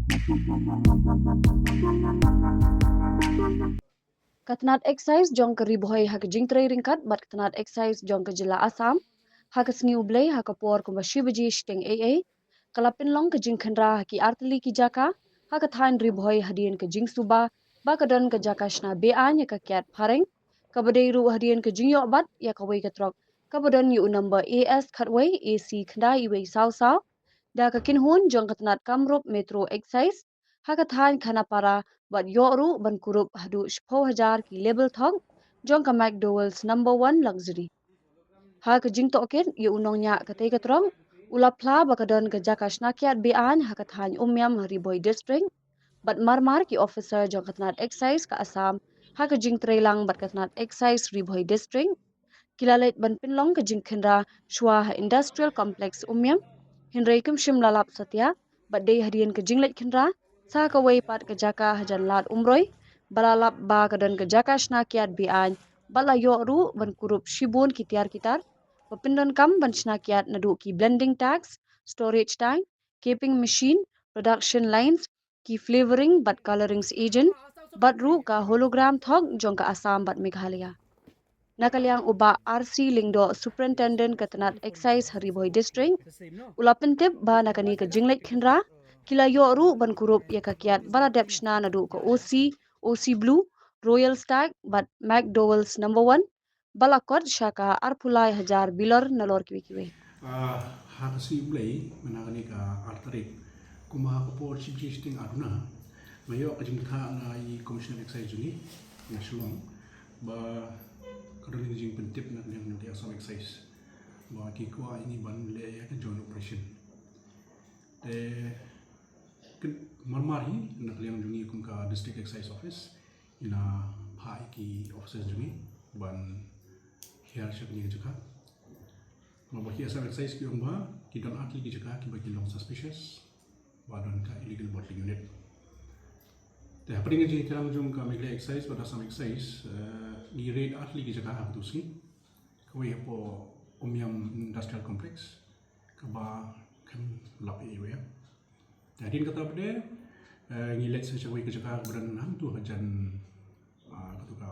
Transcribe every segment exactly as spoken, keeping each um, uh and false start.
Ka tnat excise jong ka Ri Bhoi ha ka jingtrei ryngkat bad ka tnat excise jong ka jylla Assam ha ka sngi U Blei ha ka por kumba shi baje shiteng ei ei ka la pynlong ka jingkhynra ha ki artylli ki jaka ha ka thaiñ Ri Bhoi hadien ka jingsuba ba ka don ka jaka shna be-aiñ ïa ka kiad phareng, kaba dei ruh hadien ka jingïoh bat ïa kawei ka trok kaba don ïa u number A S khatwei A C khyndai iwei saw saw da ka kynhun jong ka tnat Kamrup Metro Excise ha ka thaiñ Khanapara bad ïoh ruh ban kurup haduh shiphew hajar ki label thok jong ka McDowell's number one luxury. Ha ka jingtohkit ïa u nongñiah katei ka trok, u la phla ba ka don ka jaka shna kiad be-aiñ ha ka thaiñ Umiam ha Ri Bhoi District bad marmar ki officer jong ka tnat excise ka Assam ha ka jingtrei lang bad ka tnat excise Ri Bhoi District ki la leit ban pynlong ka jingkhynra shuwa ha Industrial Complex Umiam, hynrei kim shym la lap satia bad dei hadien ka jingleit khynra sa kawei pat ka jaka hajan Lad Umroi ba la lap ba ka don ka jaka shna kiad be-aiñ bad la ïoh ruh ban kurup shibun ki tiar ki tar ba pyndonkam ban shna kiad naduh ki blending tanks, storage tank, caping machine, production lines, ki flavouring bad colourings agent bad ruh ka hologram thok jong ka Assam bad Meghalaya. Na ka liang u Bah R C Lyngdoh, Superintendent ka tnat Excise ha Ri Bhoi District, u la pyntip ba na kane ka jingleit khynra ki la ïoh ruh ban kurup ïa ka kiad ba la dep shna naduh ka O C, O C Blue, Royal Stag bad McDowell's number one ba la kot sha ka arphew lai hajar bilor nalor kiwei kiwei. Ah, ha ka sngi U Blei mynta kane ka ar tarik, kumba ha ka por shi baje shiteng ar duna, nga ïoh ka jingkha na i Commissioner Excise jong ngi na Shillong ba ka don ka jingpyntip na ka liang jong ki Assam Excise ba ki kwah ïa ngi ban leh ïa ka joint operation. Te marmar hi na ka liang jong ngi kum ka District Excise Office ngi la phah ïa ki officers jong ngi ban hiar sha kane ka jaka. Namar ba ki Assam Excise ki ong ba ki don artylli ki jaka kiba ki long suspicious ba don ka illegal bottling unit. Te hapdeng ka jinghiar jong ka Meghalaya Excise bad Assam Excise, eh, ngi raid artylli ki jaka ha katu ka sngi. Kawei hapoh Umiam Industrial Complex kaba khlem lap ei ei ruh. Te hadien kata pat de, eh, ngi leit sa sha kawei ka jaka kaba don hangtu hajan, ah, katu ka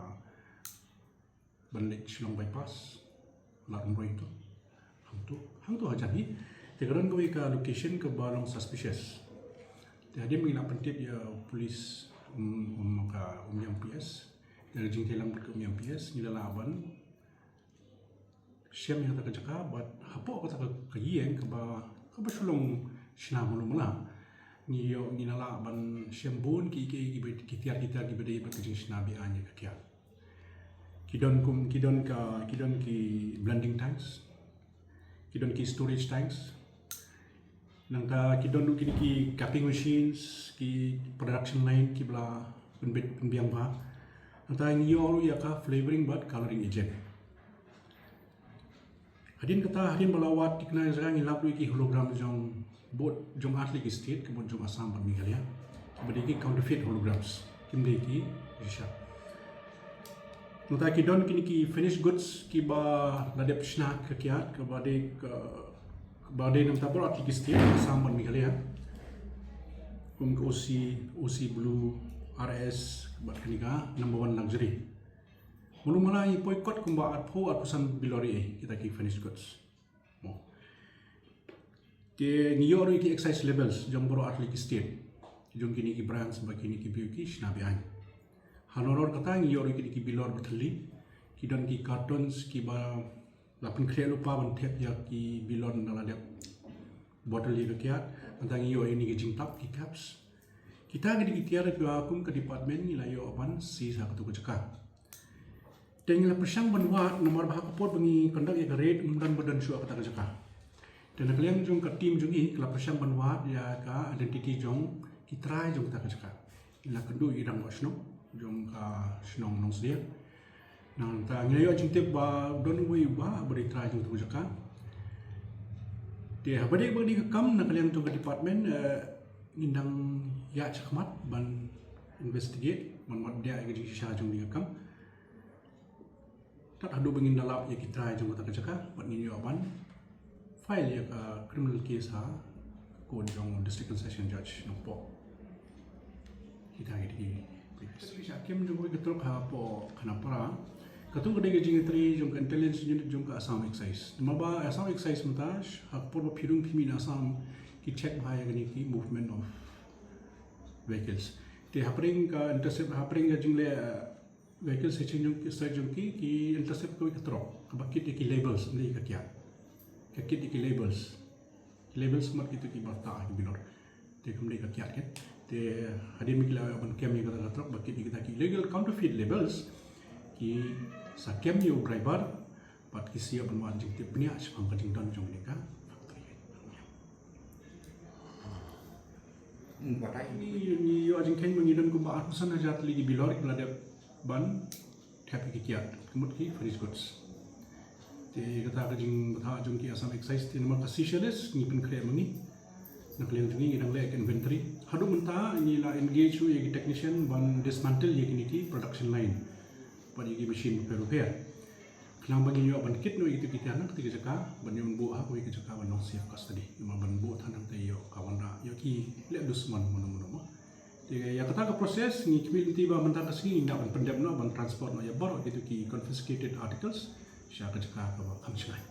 ban leit Shillong Bypass, Lad Umroi tu. Hangtu, hangtu hajan hi. Te ka don kawei ka location kaba long suspicious. Te hadien ba ngi la pyntip ïa u police, um, um, ka Umiam P S. Te ka jingtreilang bad ka Umiam P S ngi la lah ban shem ïa kata ka jaka bad hapoh kata ka, ka ïing kaba, kaba shu long shna malu mala. Ngi ïoh, ngi la lah ban shem bun ki, ki, ki, ki tiar, ki tiar kiba dei bad ka jingshna be-aiñ ïa ka kiad. Ki don kum, ki don ka, ki don ki blending tanks. Ki don ki storage tanks. Nangta ki don ruh kine ki capping machines, ki production line kiba la pynbit, pynbiang bha. Nangta ngi ïoh ruh ïa ka flavouring bad colouring agent. Hadien kata, hadien ba la wad thikna ïa ka jaka, ngi lap ruh ïa ki hologram jong bad jong artylli ki state, ka bad jong Assam bad Meghalaya. Kiba dei ki counterfeit holograms. Kim dei ki shisha. Nangta ki don kine ki finished goods kiba la dep shna ka kiad, kaba dei ka, kaba dei nangta baroh artylli ki state, Assam bad Meghalaya. Kum ka O C, O C Blue, R S bad kane ka number one luxury. Malu mala ngi poi kot kumba arphew, arphew san bilor ei ei kita ki finished goods. Mo. Te ngi ïoh ruh ïa ki excise labels jong baroh artylli ki state. Jong kine ki brands bad kine ki briew ki shna be-aiñ. Halor kata ngi ïoh ruh ïa kine ki bilor ba thylli. Ki don ki cartons kiba la pynkhreh lypa ban thep ïa ki bilor ba la dep bottle ïa ka kiad. Nangta ngi ïoh ïa kine ki jingtap, ki caps. Kita ki dei ki tiar kiba kum ka department ngi la ïoh ban seize ha katu ka jaka. Te ngi la pyrshang ban wad namar ba ha ka por ba ngi conduct ïa ka raid ym don ba don shuh ha kata ka jaka. Te na ka liang jong ka team jong ngi ka la pyrshang ban wad ïa ka identity jong ki trai jong kata ka jaka. Ngi la kynduh ïa ki rangbah shnong jong ka shnong Nongsdia. Nangta ngi la ïoh jingtip ba don uwei u bah ba dei trai jong katu ka jaka. Te haba dei ba dei ka kam na ka liang jong ka department, eh, ngin dang ïaid shakhmat ban investigate, ban wad bniah ïa ka jingshisha jong kane ka kam. Tad haduh ba ngin da lap ïa ki trai jong kata ka jaka bad ngin ïoh ban file ïa ka criminal case ha court jong District and Session Judge Nongpoh. Kita ki dei ki. Sha kem jong ka trok hapoh Khanapara. Katu ka dei ka jingtrei jong ka intelligence unit jong ka Assam Excise. Namar ba Assam Excise mynta ha ka por ba phi rung phi mih na Assam ki check bha ïa kine ki movement of vehicles. Te hapdeng ka intercept, hapdeng ka jingleh, uh, vehicle searching jong ki, search jong ki, ki intercept kawei ka trok kaba kit ïa ki labels, ym dei ka kiad. Ka kit ïa ki labels. Labels mat kitu ki bata ki bilor. Te kam dei ka kiad kan. Te hadien ba ki la ban kem ïa kata ka trok ba kit ïa kita ki illegal counterfeit labels, ki sa kem ïa u driver bad ki sa ïoh ban wad jingtip bniah shaphang ka jingdon jong kane ka factory. Hmm, batai. Ngi, ngi ïoh jingkheiñ ba ngi don kumba arphew san hajar tylli ki bilor kiba la dep ban thep ïa ki kiad, ka mut ki finished goods. Te kata ka jingbthah jong ki Assam Excise te namar ka Seychelles ngi pynkhreh ma ngi. Na ka liang jong ngi ngi dang leh ka inventory. Haduh mynta ngi la engage ïa ki technician ban dismantle ïa kine ki production line bad ïa ki machine bapher bapher. Khnang ba ngin ïoh ban kit noh ïa kito ki tiar na kata ka jaka ban ïoh buh ha kawei ka jaka ban long safe custody. Namar ban buh than hangta ïoh ka wanrah ïoh ki leh dusmon mano mano mo. Te ïa kata ka process ngi khmih lynti ba mynta ka sngi ngin da ban pyndep noh ban transport noh ïa baroh kito ki confiscated articles sha ka jaka kaba kham shngaiñ.